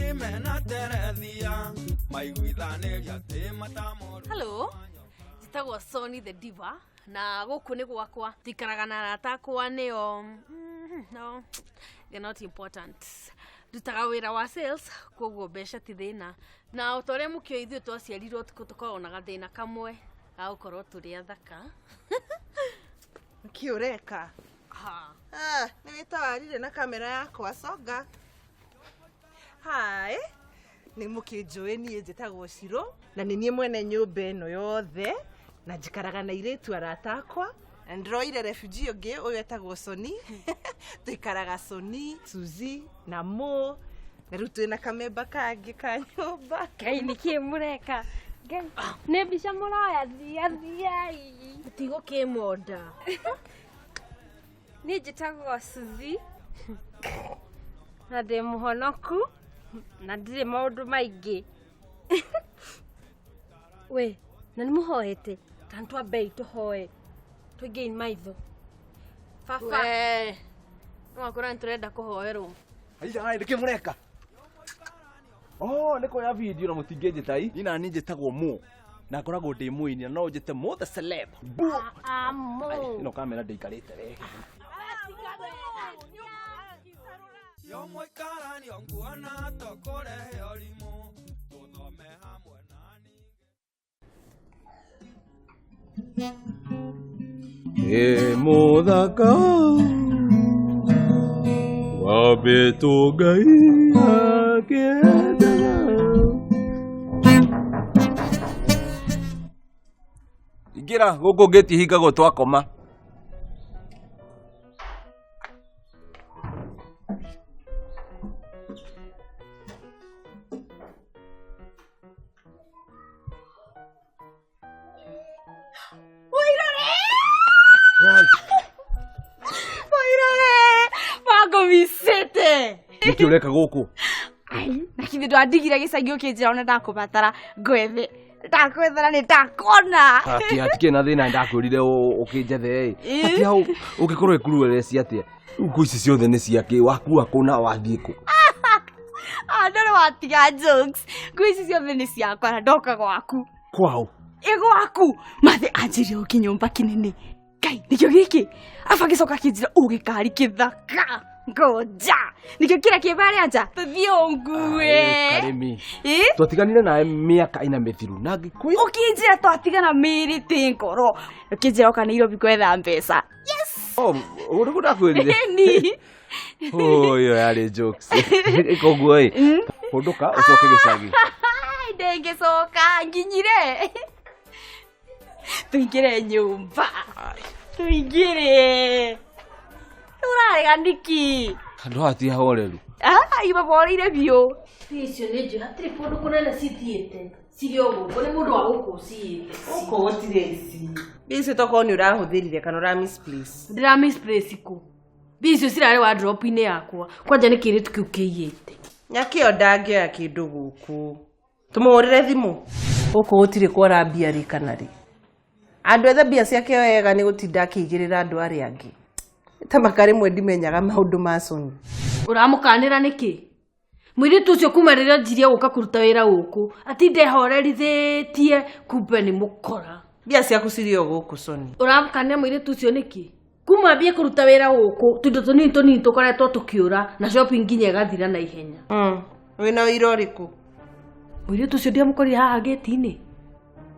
mena Terethia maiguithanĩria atĩ matamoru. Hello, njĩtagwo Sony the Diva na gũkũ nĩ gwakwa. Ndikaraga na arata akwa nĩo no, they're not important. Ndutaga wĩra wa sales koguo mbeca ti thĩna. Na o ta ũrĩa mũkĩoĩ ithuĩ twaciarirwo ũtukũ tũkoragwo na gathĩna kamwe ga gũkorwo tũrĩ athaka. Nĩkĩ ũreka? Ha. Ah, nĩ wĩtawarire na kamera yakwa songa. Hi, nĩ mũkĩnjũĩ niĩ njĩtagwo Shiro na nĩ niĩ mwene nyũmba ĩno yothe na njikaraga na airĩtu arata akwa na ndĩroire refugee ũngĩ ũyũ etagwo Soni. Tũikaraga Soni, Suzy na Mo na rĩu twĩna kamemba kangĩ ka nyũmba. Ngai nĩkĩ mũreka? Ngai nĩ mbica mũroya thia thiai. Tigũkĩmonda. Niĩ njĩtagwo Suzy na ndĩ mũhonoku na ndirĩ maũndũ maingĩ. We na nĩ mũhoete ta nĩtwambei tũhoe tũingĩi maitho. Baba. We, no wakora nĩ tũrenda kũhoerwo. Aija nĩ kĩ mũreka? Oh, nĩ kuoya video na mũtingĩnjĩta i. Niĩ nani njĩtagwo Mo na ngoragwo ndĩ mũini na no njĩte Mo the celeb. Bo. Amo. Ĩno kamera ndĩikarĩte wega. Yo mũikaranio nguona tũkũrehe ũrimũ tũthome hamwe nani. Ĩ mũthaka wambĩtwo Ngai akĩendaga. Ingĩra gũkũ ngĩti hingagwo twakoma. Wairore wangũmicĩte. Nĩkĩ ũreka gũkũ? Ai, na githĩ ndwandigire gĩcagi ũkĩnjĩra ona ndakũbatara ngwethe ndakwethera nĩ ndakona. Ati hatikĩrĩ na thĩna ndakwĩrire ũkĩnjethe ĩ. Ati hau ũngĩkorwo ĩkuruereci atĩa? Rĩu ngũ ici ciothe nĩ ciakĩ wakua kũ na wathiĩ kũ? Ah, ndũrĩ watiga jokes. Nguo ici ciothe nĩ ciakwa na ndoka gwaku. Kwao. Ĩ gwaku mathe anjĩrire ũke nyũmba kĩnene. Ngai nĩkĩo gĩkĩ aba gĩcoka kĩnjĩra ũgĩkari kĩthaka ngoja nĩkĩo kĩrĩa kĩ barĩa nja tũthiĩ ũngue. Karĩmi. Ĩ? Twatiganire nawe mĩaka ĩna mĩthiru na ngĩkwĩra Ũkĩnjĩra twatigana mĩĩrĩ tĩ ngoro ũkĩnjĩra ũka Nairobi gwetha mbeca. Oh, ũguo nĩguo ndakwĩrire. Ni. Oh, ĩyo yarĩ jokes. Koguo ĩ, hũndũka ũcoke gĩcagi. Ai, ndĩngĩcoka nginyire. Tũingĩre nyũmba. Tũingĩre. Ũrarega nĩkĩ? Andũ aya ti ahoreru. Ah, imaboreire biũ. Mbia icio nĩ njũĩ hatirĩ kũndũ kũnene cithiĩte cirĩ o gũkũ nĩ mũndũ wa gũkũ ũciyĩte. Gũkũ gũtirĩ ici. Mbia icio tokorwo nĩ ũrahũthĩrire kana ũra misplace. Ndĩra misplace kũ? Mbia icio cirarĩ wardrobe-inĩ yakwa kwanja nĩ kĩirĩtu kĩu kĩiyĩte. Nyakĩo ndangĩoya kĩndũ gũkũ. Tũmũhũrĩre thimũ. Gũkũ gũtirĩ kwora mbia rĩ kana rĩ. Andũ ethe mbia ciake wega nĩ gũtinda akĩigĩrĩra andũ arĩa angĩ. Ta maka rĩmwe ndimenyaga maũndũ ma Soni. Ũramũkanĩra nĩkĩ? Mũirĩtu ũcio kuma rĩrĩa anjirie gũka kũruta wĩra gũkũ atinde horerithĩtie kumbe nĩ mũkora. Mbia ciaku cirĩ o gũkũ Soni. Ũramũkanĩra mũirĩtu ũcio nĩkĩ? Kuma ambie kũruta wĩra gũkũ tũindo tũnini tũnini tũkoretwo tũkĩũra na shopping nginya ĩgathira na ihenya. Wĩna ũira ũrĩkũ? Mũirĩtu ũcio ndiamũkorire haha gĩti-inĩ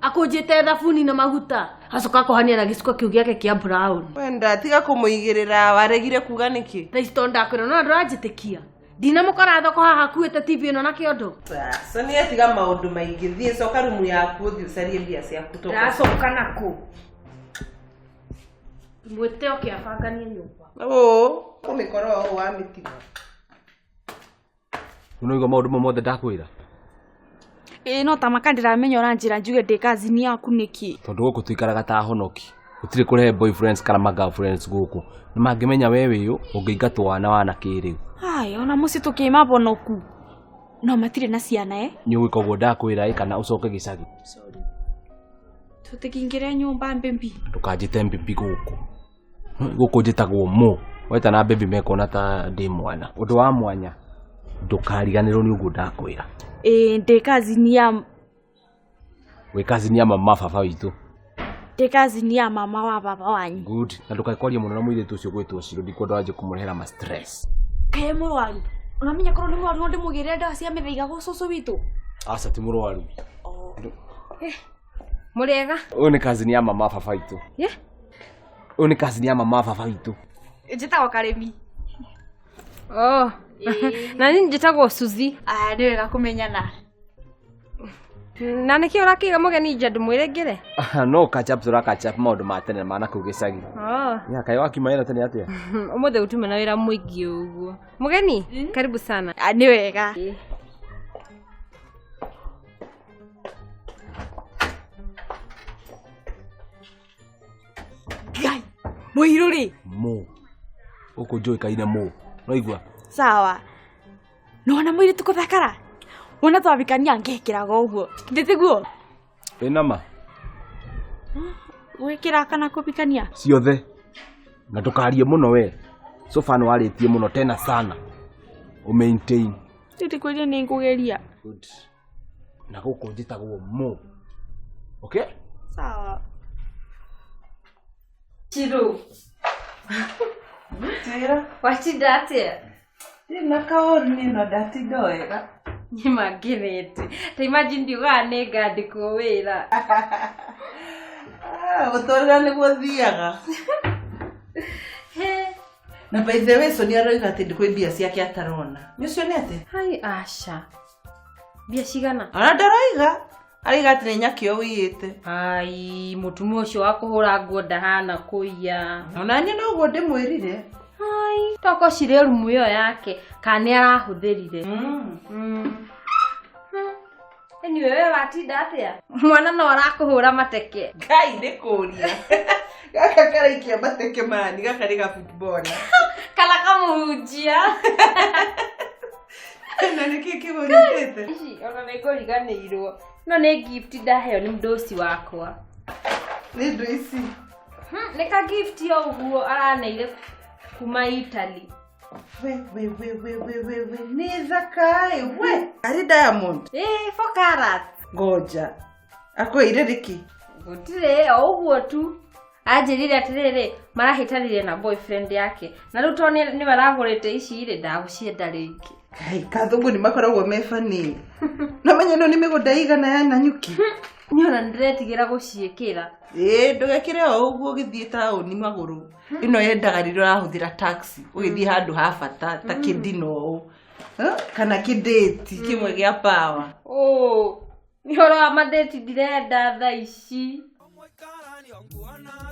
akũnjĩte thabuni na maguta acoka akohania na gĩcuka kĩu gĩake kĩa brown. Wenda tiga kũmũigĩrĩra waregire kuga nĩkĩ? Thaa ici tondũ ndakwĩra no ndũranjĩtĩkia ndinamũkora thoko haha akuĩte TV ĩno na kĩondo. Soni atiga maũndũ maingĩ thiĩ coka rumu yaku ũthiĩ ũcarie mbia ciaku toko. Ndacoka nakũ? Mwĩte oke abanganie nyũmba. Ũũ kũmĩkora ũũ wa mĩtiga. Ũnaigua maũndũ mau mothe ndakwĩra? Ĩ no ta maka ndĩramenya ũranjĩra njuge ndĩ kazini yaku nĩkĩ? Tondũ gũkũ tũikaraga ta ahonoki. Gũtirĩ kũrehe boyfriends kana ma girlfriends gũkũ. Nĩ mangĩmenya we wĩyũ ũngĩingatwo wana wana kĩrĩu. Ai, ona mũciĩ tũkĩmabonoku. No matirĩ na ciana eh? Nĩ ũgwĩka ũguo ndakwĩra ĩ kana ũcoke gĩcagi. Sorry. Tũtikĩingĩre nyũmba mbimbi. Ndũkanjĩte mbimbi gũkũ. Gũkũ njĩtagwo Mo. Wetana mbimbi mekuona ta ndĩ mwana. Ũndũ wa mwanya. Ndũkariganĩrwo nĩ ũguo ndakwĩra. Ĩĩ ndĩ cousin ya Wĩ cousin ya mama baba witũ. Ndĩ cousin ya mama wa baba wanyu. Good. Na ndũkae kwaria mũno na mũirĩtu ũcio gwĩtwo Shiro ndikwenda wanjie kũmũrehera ma stress. Kaĩ mũrwaru? Ũramenya korwo nĩ mũrwaru no ndĩmũgĩre ndawa cia mĩthaiga gwĩ cũcũ witũ. Aca ti mũrwaru. Mũrĩega? Ũyũ nĩ cousin ya mama baba witũ. Yeah. Ũyũ nĩ cousin ya mama baba witũ. Njĩtagwo Karĩmi. Oh. Na niĩ njĩtagwo Suzy. Ah, nĩ wega kũmenyana. Na nĩkĩ ũrakĩiga mũgeni nja ndũmwĩre ngĩre? No catch up tũra catch up maũndũ ma tene ma nakũu gĩcagi. Oh. Ya kaĩ wakiuma wĩra tene atĩa? Ũmũthĩ gũtuma na wĩra mũingĩ ũguo. Mũgeni, karibu sana. Ah, nĩ wega. Ngai, mũirũ rĩ? Mũ. Gũkũ njũĩkaine mũ. Ũraigua? Sawa. Nĩwona mũirĩtu kũthakara? Wona twabikania ngekĩraga ũguo. Ndĩtiguo? Wĩna ma? Gwĩkĩra kana kũbikania? Ciothe. Na ndũkarie mũno we. So far nĩwarĩtie mũno tena sana. Ũ maintain. Ndĩkwĩrire nĩ ngũgeria. Good. Na gũkũ njĩtagwo mũ. Okay? Sawa. Shiro. Njĩra. Watinda atĩa? Ndĩ na kaũru niĩ no ndatinda wega. Nyima ngenete. Ta imagine ndiugaga nĩ ngandĩkwo wĩra. Ah, mũtũrĩre nĩguo thiaga. Na by the way, Sonia aroiga atĩ kwĩ mbia ciake atarona. Nĩ ũcionete? Hai aca. Mbia cigana? Ona ndaroiga. Aroiga atĩ nĩ nyakĩo ũiyĩte. Ai, mũtumia ũcio wa kũhũra nguo ndahana kũiya. Ona niĩ noguo ndĩmwĩrire. Ai, toko cirĩ rumu ĩyo yake kana nĩ arahũthĩrire. Anyway, we watinda atĩa? Mwana no arakũhũra mateke. Ngai nĩ kũria. Gaka karaikia mateke mani, gaka nĩ ga footballer. Kana kamũhunjia. Na nĩkĩ kĩgũnyitĩte? Ici ona nĩ ngũriganĩirwo. No nĩ gift ndaheo nĩ mũndũ wakwa. Nĩ indo ici. Nĩ ka gift o ũguo araneire kuma Italy. We we we we we we we nĩ thaka ĩ we. Arĩ diamond. Ĩ, 4 carat. Ngoja. Akwĩire rĩkĩ? Gũtirĩ o ũguo tu. Anjĩrire atĩrĩrĩ marahĩtanire na boyfriend yake. Na rĩu tondũ nĩwe aragũrĩte ici rĩ ndagũcienda rĩngĩ. Ngai, kathũngũ nĩ makoragwo me funny. No menye ĩno nĩ mĩgũnda ĩigana ya Nanyuki. Niĩ ona nĩndĩretigĩra gũciĩkĩra. Ĩĩ, ndũgekĩre o ũguo ũgĩthiĩ taũni magũrũ. Ĩno yendaga rĩrĩa ũrahũthĩra taxi, ũgĩthiĩ handũ ha bata ta kĩndino ũũ. Kana kĩndĩti kĩmwe gĩa power. Nĩ ũhoro wa mandĩti ndirenda thaa ici. Mũikaranio nguona